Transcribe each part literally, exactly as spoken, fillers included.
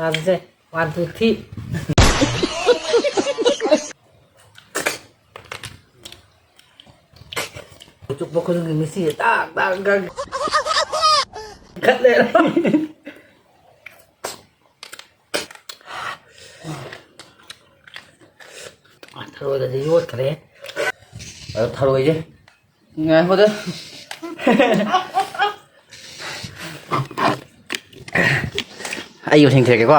ꯆꯥꯕꯁꯦ꯫ One, two, three꯫ ꯆꯨꯞꯄ ꯈꯨꯗꯤꯡꯒꯤ ꯃꯤꯠꯁꯤꯗ ꯇꯥꯛ ꯇꯥꯛ ꯇꯥꯛ ꯈꯠꯂꯦ꯫ ꯊꯔꯣꯏꯒꯁꯦ ꯌꯣꯠꯈ꯭ꯔꯦ꯫ ꯑꯗꯣ ꯊꯔꯣꯏꯁꯦ ꯉꯥꯏꯈꯣꯗ꯫ ꯑꯩ ꯃꯁꯤꯡ ꯊꯤꯔꯛꯀꯦꯀꯣ꯫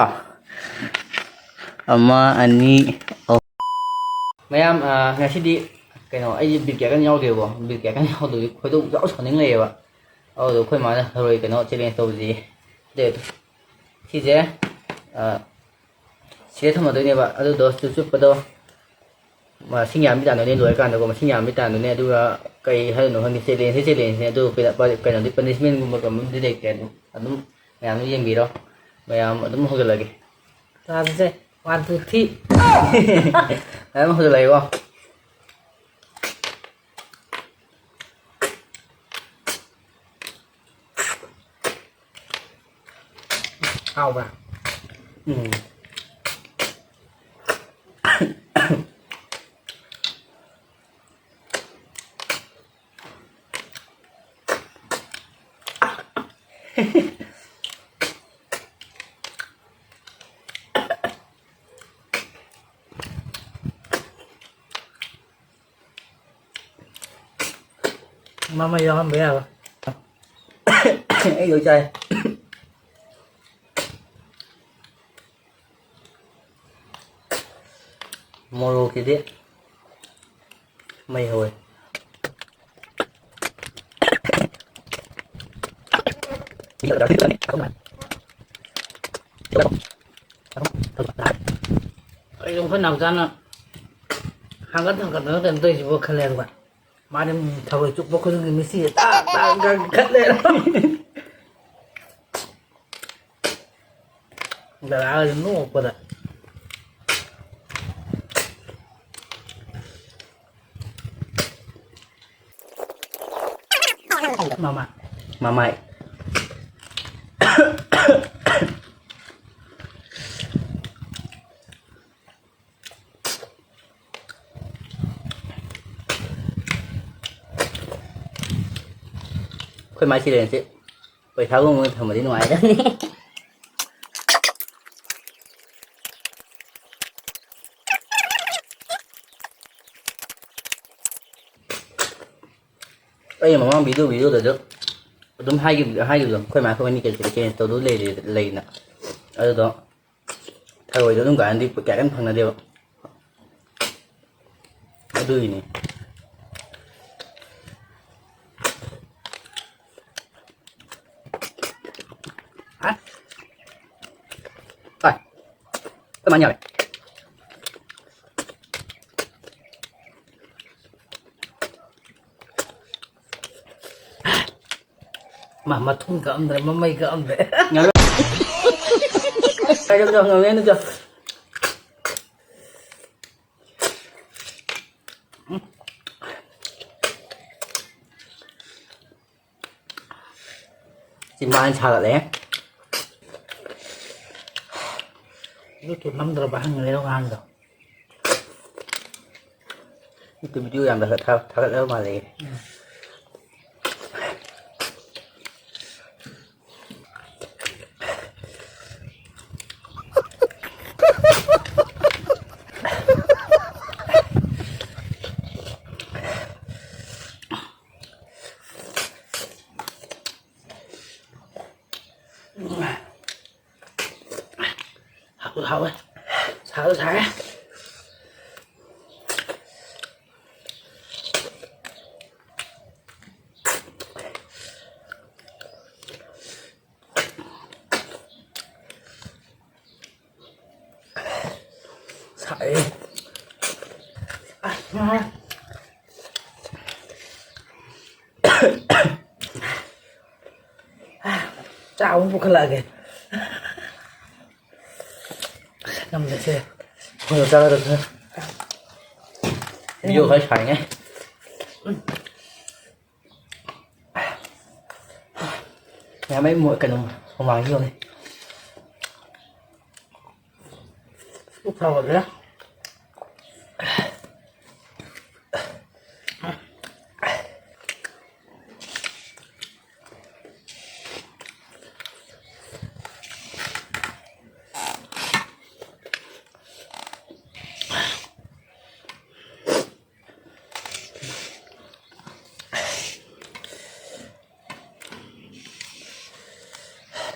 ꯑꯃ, ꯑꯅꯤ, ꯑꯍꯨꯝ꯫ ꯃꯌꯥꯝ, ꯑ, ꯉꯁꯤꯗꯤ ꯀꯩꯅꯣ, ꯑꯩꯁꯦ ꯕꯤꯠ ꯀꯌꯥ ꯀꯟꯅ ꯌꯥꯎꯗꯦꯕꯀꯣ꯫ ꯕꯤꯠ ꯀꯌꯥ ꯀꯟꯅ ꯌꯥꯎꯗꯕꯗꯤ ꯈꯣꯏꯗꯧ ꯌꯥꯝ ꯁꯥꯎꯅꯤꯡ ꯂꯩꯌꯦꯕ꯫ ꯑꯗꯨꯗꯣ ꯑꯩꯈꯣꯏ ꯃꯥꯅ ꯊꯔꯣꯏ ꯀꯩꯅꯣ challenge ꯇꯧꯁꯤ꯫ ꯑꯗꯨ ꯁꯤꯁꯦ, ꯑ, ꯁꯤꯗ ꯊꯝꯃꯗꯣꯏꯅꯦꯕ꯫ ꯑꯗꯨꯗꯣ ꯆꯨꯞ ꯆꯨꯞꯄꯗꯣ ꯃꯁꯤꯡ ꯌꯥꯝꯕꯤ ꯇꯥꯟꯗꯣꯏꯅꯦ, ꯂꯣꯏꯔꯀꯥꯟꯗꯀꯣ ꯃꯁꯤꯡ ꯌꯥꯝꯕꯤ ꯇꯥꯟꯗꯣꯏꯅꯦ꯫ ꯑꯗꯨꯒ ꯀꯩ ꯍꯥꯏꯗꯣꯏꯅꯣ ꯈꯪꯗꯦ, challengeꯁꯦ challengeꯅꯦ꯫ ꯑꯗꯨ ꯀꯩꯅꯣ, ꯀꯩꯅꯣꯗꯤ, punishmentꯒꯨꯝꯕ ꯀꯩꯅꯣꯝꯗꯤ ꯂꯩꯇꯦ꯫ ꯑꯗꯨꯝ, ꯑꯗꯨꯝ ꯃꯌꯥꯝꯅ ꯌꯦꯡꯕꯤꯔꯣ, ꯃꯌꯥꯝ ꯑꯗꯨꯝ ꯍꯧꯖꯤꯜꯂꯒꯦ꯫ ꯆꯥꯕꯁꯦ꯫ One, two, three꯫ ꯃꯌꯥꯝ ꯍꯧꯖꯤꯜꯂꯒꯦꯀꯣ꯫ ꯍꯥꯎꯕ꯭ꯔꯥ? ꯎꯝ꯫ ꯃꯃꯩ ꯌꯥꯎꯍꯟꯕ ꯌꯥꯕ꯫ ꯑꯩ ꯂꯣꯏ ꯆꯥꯏ꯫ ꯃꯣꯔꯣꯛꯀꯤꯗꯤ ꯃꯩ ꯍꯧꯋꯦ꯫ ꯑꯩ ꯑꯩꯈꯣꯏ ꯅꯥꯎꯆꯥꯅ ꯍꯥꯡꯒꯠ ꯍꯥꯡꯒꯠꯇꯅ ꯀꯩꯅꯣ ꯇꯧꯔꯤꯁꯤꯕꯣ ꯈꯜꯂꯦ꯫ ꯑꯗꯨꯒ ꯃꯥꯗꯤ ꯊꯔꯣꯏ ꯆꯨꯞꯄ ꯈꯨꯗꯤꯡꯒꯤ ꯃꯤꯠꯁꯤꯗ ꯇꯥꯛ ꯇꯥꯛ ꯇꯥꯛ ꯈꯠꯂꯦ꯫ ꯗꯗꯥꯒꯁꯦ ꯅꯣꯛꯄꯗ꯫ ꯃꯃꯥ꯫ ꯃꯃꯥꯏ꯫ ꯑꯩꯈꯣꯏ ꯃꯥꯏ ꯆꯦꯂꯦꯟꯖꯁꯦ ꯄꯩꯁꯥꯒꯨꯝꯕ ꯑꯣꯏꯅ ꯊꯝꯃꯗꯤ ꯅꯨꯡꯉꯥꯏꯒꯗꯕꯅꯤ꯫ ꯑꯩꯅ ꯃꯃꯥꯡ ꯚꯤꯗꯤꯑꯣ ꯚꯤꯗꯤꯑꯣꯗꯁꯨ ꯑꯗꯨꯝ ꯍꯥꯏꯈꯤꯕ ꯍꯥꯏꯈꯤꯕꯗꯣ, ꯑꯩꯈꯣꯏ ꯃꯥ ꯑꯩꯈꯣꯏ ꯑꯅꯤ ꯀꯩ ꯀꯩ ꯆꯦꯟꯖ ꯇꯧꯗꯧ ꯂꯩꯔꯦ ꯂꯩꯅ꯫ ꯑꯗꯨꯗꯣ ꯊꯔꯣꯏꯗꯣ ꯑꯗꯨꯝ ꯀꯥꯟꯗꯗꯤ ꯀꯌꯥ ꯀꯟꯅ ꯐꯪꯅꯗꯦꯕ꯫ ꯑꯗꯨꯒꯤꯅꯤ꯫ ꯑ? ꯍꯣꯏ꯫ ꯑꯩꯈꯣꯏ ꯃꯥꯅ ꯌꯥꯔꯦ꯫ ꯃꯥ ꯃꯊꯨꯝ ꯀꯛꯑꯝꯗ꯭ꯔꯦ, ꯃꯃꯩ ꯀꯛꯑꯝꯗ꯭ꯔꯦ꯫ ꯌꯥꯔꯦ꯫ ꯀꯩꯅꯣ ꯇꯧ, ꯉꯝꯃꯦ, ꯑꯗꯨ ꯇꯧ꯫ ꯆꯤꯟꯕꯥꯟ ꯁꯥꯒꯠꯂꯦ꯫ ꯕ꯭ꯂꯨꯇꯨꯠ ꯅꯝꯗ꯭ꯔꯕ ꯍꯪꯉꯦ ꯑꯉꯥꯡꯗꯣ꯫ ꯌꯨꯇꯨꯕ ꯚꯤꯗꯤꯑꯣ ꯌꯥꯝꯅ ꯊꯥ-, ꯊꯥꯒꯠꯂꯕ ꯃꯥꯜꯂꯦ꯫ ꯎꯝ꯫ ꯍꯥꯎꯁꯨ ꯍꯥꯎꯋꯦ꯫ ꯁꯥꯁꯨ ꯁꯥꯔꯦ꯫ ꯁꯥꯏꯌꯦ꯫ ꯑꯁ, ꯉꯥꯏ꯫ ꯆꯥꯛ ꯑꯃꯨꯛ ꯄꯨꯈꯠꯂꯛꯑꯒꯦ꯫ ꯑꯁ, ꯉꯝꯗꯦꯁꯦ꯫ ꯑꯩꯈꯣꯏꯅ ꯆꯥꯒꯗꯕꯁꯦ꯫ ꯚꯤꯗꯤꯑꯣ ꯈꯔ ꯁꯥꯡꯉꯦ꯫ ꯃꯌꯥꯝ ꯑꯩ ꯃꯣ-, ꯀꯩꯅꯣ, ꯃꯃꯥꯡꯒꯤ ꯌꯣꯜꯂꯤ꯫ ꯄꯨꯛ ꯁꯥꯒꯠꯂꯦ꯫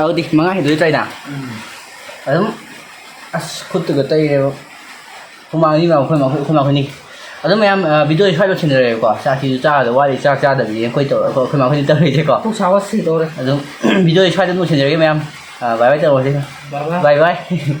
ꯑꯗꯨꯗꯤ ꯃꯉꯥ ꯍꯦꯟꯗꯣꯛꯏ ꯇꯥꯏꯅ꯫ ꯑꯗꯨꯝ ꯑꯁ ꯈꯨꯠꯇꯨꯒ ꯇꯩꯔꯦꯕ꯫ ꯍꯨꯃꯥꯡꯗꯤ ꯃꯌꯥꯝ ꯑꯩꯈꯣꯏ ꯃꯥ-, ꯑꯩꯈꯣꯏ ꯃꯥꯈꯣꯏꯅꯤ꯫ ꯑꯗꯨꯝ ꯃꯌꯥꯝ, ꯑ, video ꯁ꯭ꯋꯥꯏ ꯂꯣꯏꯁꯤꯟꯖꯔꯒꯦꯀꯣ꯫ ꯆꯥꯛꯁꯤꯁꯨ ꯆꯥꯗ ꯋꯥꯠꯂꯤ, ꯆꯥꯛ ꯆꯥꯗꯕꯤꯅꯦ ꯑꯩꯈꯣꯏ ꯇꯧꯔ-, ꯑꯩꯈꯣꯏ ꯃꯥꯈꯣꯏꯅꯤ ꯇꯧꯔꯤꯁꯦꯀꯣ꯫ ꯄꯨꯛ ꯁꯥꯕ ꯁꯤꯗꯧꯔꯦ꯫ ꯑꯗꯨꯝ video ꯁ꯭ꯋꯥꯏꯗ ꯑꯗꯨꯝ ꯂꯣꯏꯁꯤꯟꯖꯔꯒꯦ ꯃꯌꯥꯝ꯫ ꯑ, bye bye ꯇꯧꯔꯁꯤ꯫ Bye bye꯫ Bye bye꯫